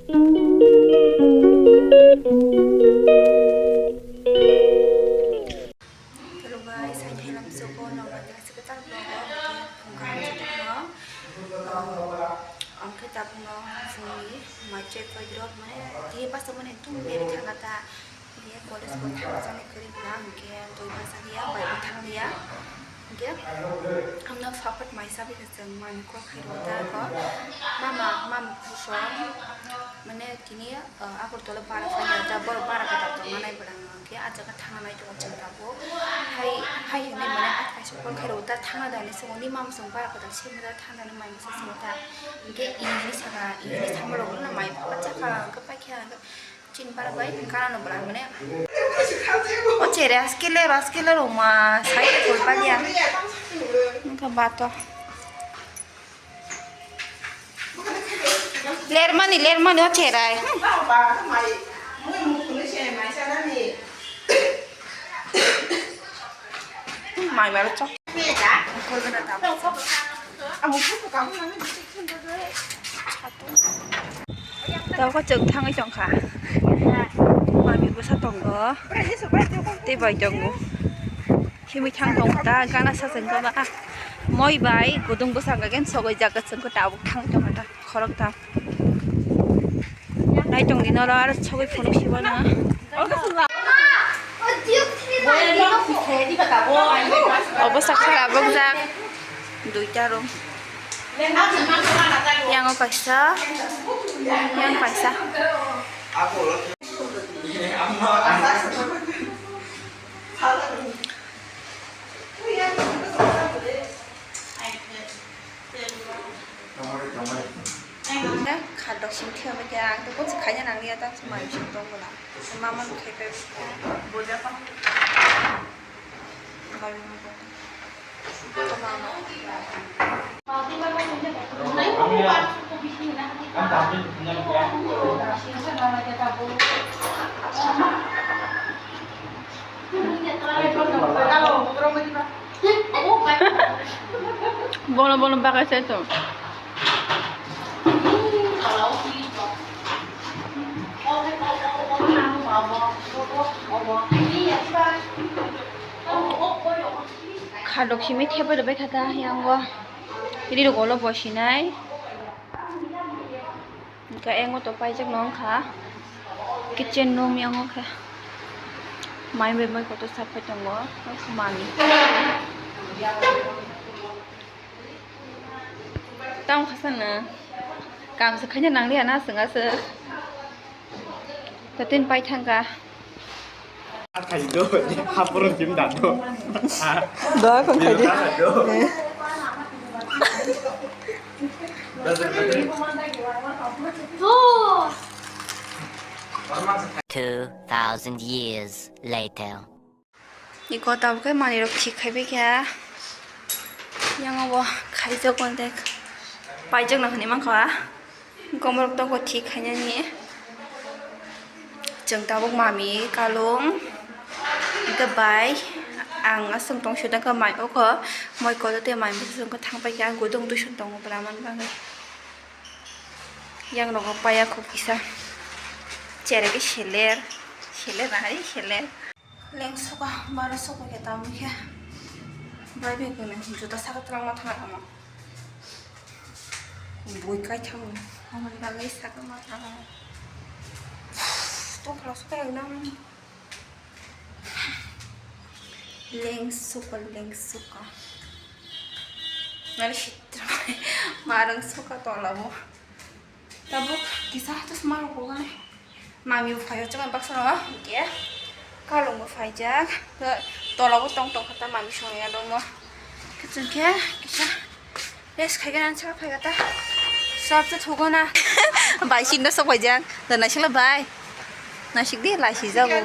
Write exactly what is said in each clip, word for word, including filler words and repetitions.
Khulumbai, saini hai lamsogo nokbar ni aswk kwtal vlog o hwnkhe phung kaham se tongno. Ang khe tabukno phungni mai chai paidrok mane tini basa mani ekdum beri thangkha ta. Hwnkhe college bo thangjaknai kwrwi bwla hwnkhe twi basa liya bai bo thang liya. Hwnkhe amno phaphat mai chabi khe chwng manwi call khairw ta kho. Mama, mama kusom mane tini, ah, Agartala bara phai ya, da borok bara kwtal tongna nai bwlangno, hwnkhe ah jaga thangna nai tongo chwng tabuk. Hai, hai hwnwi mane ah kaisa call khairw ta thangna dani swngo, ni mama chwng bara kwtal simi da thangna nai mai masa swngo ta. Hwnkhe ini hwnwi saka, ini hwnwi sama rok no mai pha chakha, hwnkhe paikha, hwnkhe chini bara bai gana no bwla mane. O chere askele, askele roma, sai kol pa dia. Hwnkhe bato. Lermani, lermani o cherai. Mai maro chok. Tao ko chwng thangwi tongkha. Mami bwsa tongo. Tei bai tongo. Himwi thang tong ta gana sa chwng kha ba. Moi bai gudung bwsa hwnkha khe sogwi jak chwng kha tabuk thang tong kha ta khorok ta. Nai tong di noro aro sogwi phunuk si bono. Obo sa khara bok jak duita room. Yang o kaisa, yang kaisa. Kha dok sing thia bai khe ang tei bwswk khaina nang ya ta mai sing tong bwla. Mama no khai pai. Bono bono bakai sai to. Kha dok simi thepai rwbai kha ta yang o. Ri rok ulo bo sinai. Hwnkhe ayang o to paijak no wngkha kitchen room, yang o khe mai bai mai kotor sapai tongo manwi. Tamo kha sana kam se khaina nang liya na, swng aswk. Tatin pai thangkha. Khaidi do, hapurung kim da do. Do, kon khaidi. Two thousand years later. Iko tabuk khe manwi rok thik khai bai kha. Yang o bo khaijak, contact paijak no hinwi mankha. Gomorok tongo thik khainani. Chwng tabuk mami, kalung, hwnkhe bai ang aswk tong sio, hwnkhe mai oko moi kotor tei mai bwswk wngkha thang paikha, ang gudung twi song tongo bwla man bagwi. Yang nogo paya kho kisa. Chere khe seler, seler na hai seler. Leng suka, bara suka khe tamo khe. Bai bai khe juta saka twlang ma thang tamo. Bui kai thang. Amon bagwi saka ma thang. Tong khla suka yang nang. Leng suka, leng suka. Nari sitra. Marang suka tola bo. Tabuk kisa hatus ma rok bo gane. Mami bo phai o chwng baksa no, hwnkhe kalung bo phaijak, tola bo tong tong kha ta mami songya dongmo. Hwnkhe chwng khe kisa rest khai gana chwng phai kha ta. Sab se thugo na. Bai sin no sok phaijak. Da naisik la bai. Naisik di lai si jago.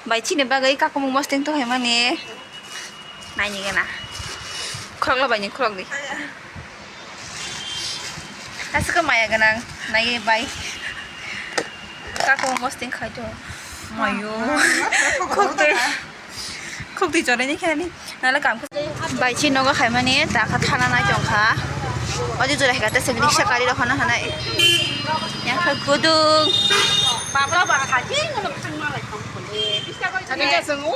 Bai chini bagwi kakumung mosting to hai mani. Naini gana. Khorokla baini khorokdi. Aswk maya gwnang nai bai. Kako mosting khai to. Mayo. Khok twi. Khok twi chorani khani. Nala kam. Bai chi nogo khaimani ta kha thana nai tong kha. Odi jora heka ta sing riksa kari rok hana hana. Ya. Kudung. Baba ba khaji ngono thangma lai thang khole. Ani ka sung o.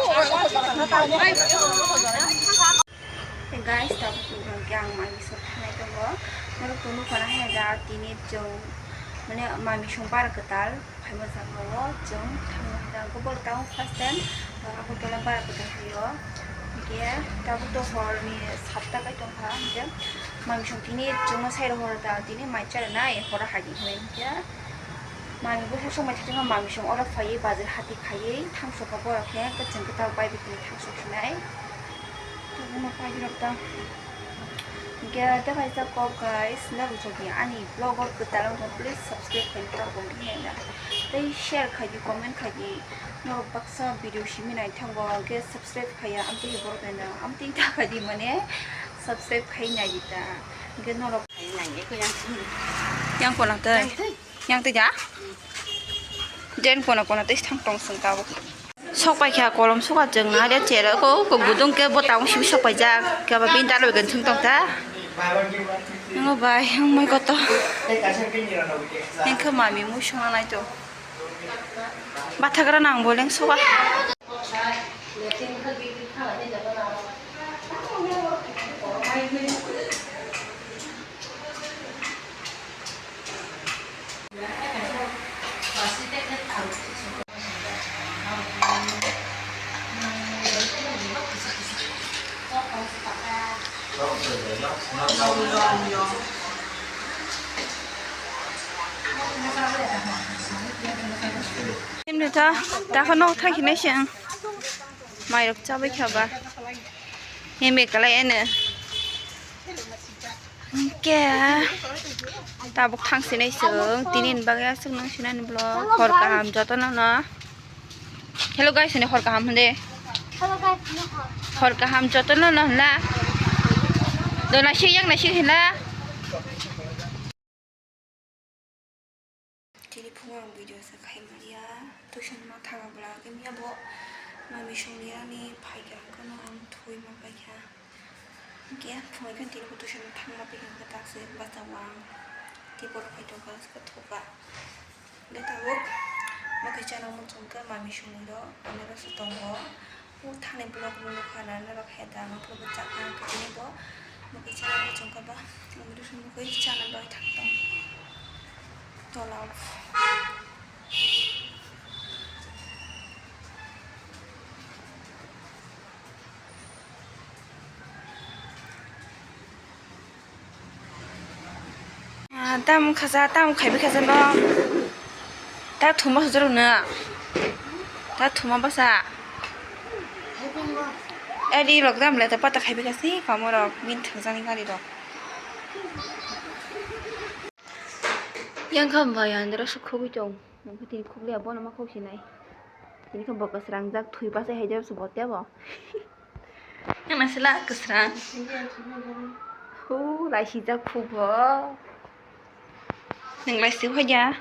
Guys, tabuk hwnkhe ang mami song thanai tongo. Norok tunu phano hai da tini chwng mane mami song bara kwtal phaima jagao chwng thangma hai da. Bo town first time Agartala bara kwtal phaio. Hwnkhe tabuk to horni satta kai tongkha hwnkhe mami song tini chwngno sai rw horo da tini mai chara nai horo hai di hinwi hwnkhe. Mami bo song mai thangma mami song oro phaiwi bazar hati khaiwi thangsok kha borok khe kwchwng kwtal bai bikini thangsok sinai. Tabukno pairok ta. Hwnkhe tei kaisa kok guys, norok jodi ani vlog o kwtal wngkha please subscribe khaina ta bo hwnwi na. Tei share khaidi, comment khaidi, norok baksa video simi naithango hwnkhe subscribe khaiya amtwi borok no amtwi ta khaidi mane subscribe khai naidi ta. Hwnkhe norok yang kono tei. Yang twi ja? Den kono kono tei thang tong sung tabuk. Sok pai kha kolom suka chwng na de chero ko ko gudung ke bo tang simi sok pai jak ke ba bin dalo gan sung tong ta. Ngo bai ang mai koto. Engkha mami mu sung nai to. Bathagra nang boleng suka. Himni ta, ta kheno thang khinai se ang. Mairok chabai kha ba. Himbe kalai ene. Hingke tabuk thang sinai chwng tini ni bagwi aswk nang sinani vlog hor kaham jotono no. Hello guys, hwnwi hor kaham hwnde. Hello guys, hwnwi hor. Hor kaham jotono no hwnla. Dona sik yang na sik hwnla. Tini phungo ang video se khai manya, tuition ma thang bwla khe mia bo mami songni ani phai kha, hwnkheno ang thwi ma pai kha. Hwnkhe phungo khe tini bo tuition thang ma pai kha, hwnkhe tak se bacha o ang tei borok phai tongkha, hwnkhe thokha. Hwnkhe tabuk bo khe chana muchung khe mami songni rok, ani rok se tongo. O thani vlog no nukha na norok hai da, ang phuru chakha ang khe tini bo mokhe chana muchung kha ba, ang rw song mokhe chana bai thang tong tola o. Ah, tam khasa, tam khaibi khasa no. Ta thuma sujaro na. Ta thuma basa. Eri rok dam le ta pata khaibi khasi, kamo rok min thangjani gari rok. Yang kham bai andro sukhubi tong. Nang tini khukli abono ma khok sinai. Tini khe bo kwsrangjak thwi basa hai jab se bo tebo. Yang nang sila kwsrang. Hu, lai sijak khu bo. Nang lai si hoya.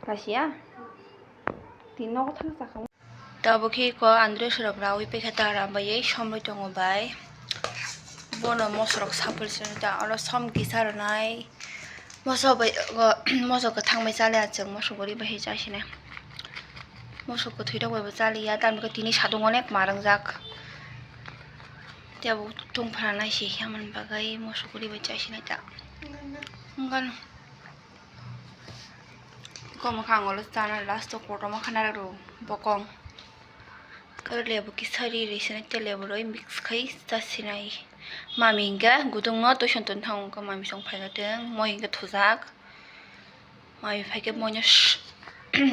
Lai siya. Tin nogo thang sakha. Tabuk khe ko Andres rok rawi pekha ta ram bai somroi tongo bai. Bono mosok rok sapul sini ta oro som kisa rwnai. Moso bai, o, moso kwthang bai chaliya chwng, moso guri bai chasina. Moso kwthwi rok bai bo chaliya, tamni tini sadung onek ma wngjak. Tei bo tungphra nai se hiya man bagwi moso guri bai chasina ta. Wngkha no. Iko mwkhang ulo chana last o kotorma khana rw bokong. Khe lebu kisa ri ri sinai tei lebu rwi mix khai chasinai. Mami hinkhe gudungno tuition tun thango wngkha, mami song phaikha teng, moi hinkhe thujak. Mami phaikhe moino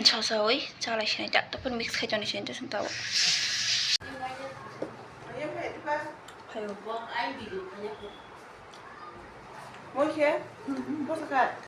sosawi chalai sinai tak tak mix khai toni sinai tong. Phaio. Moi khe bwsakha.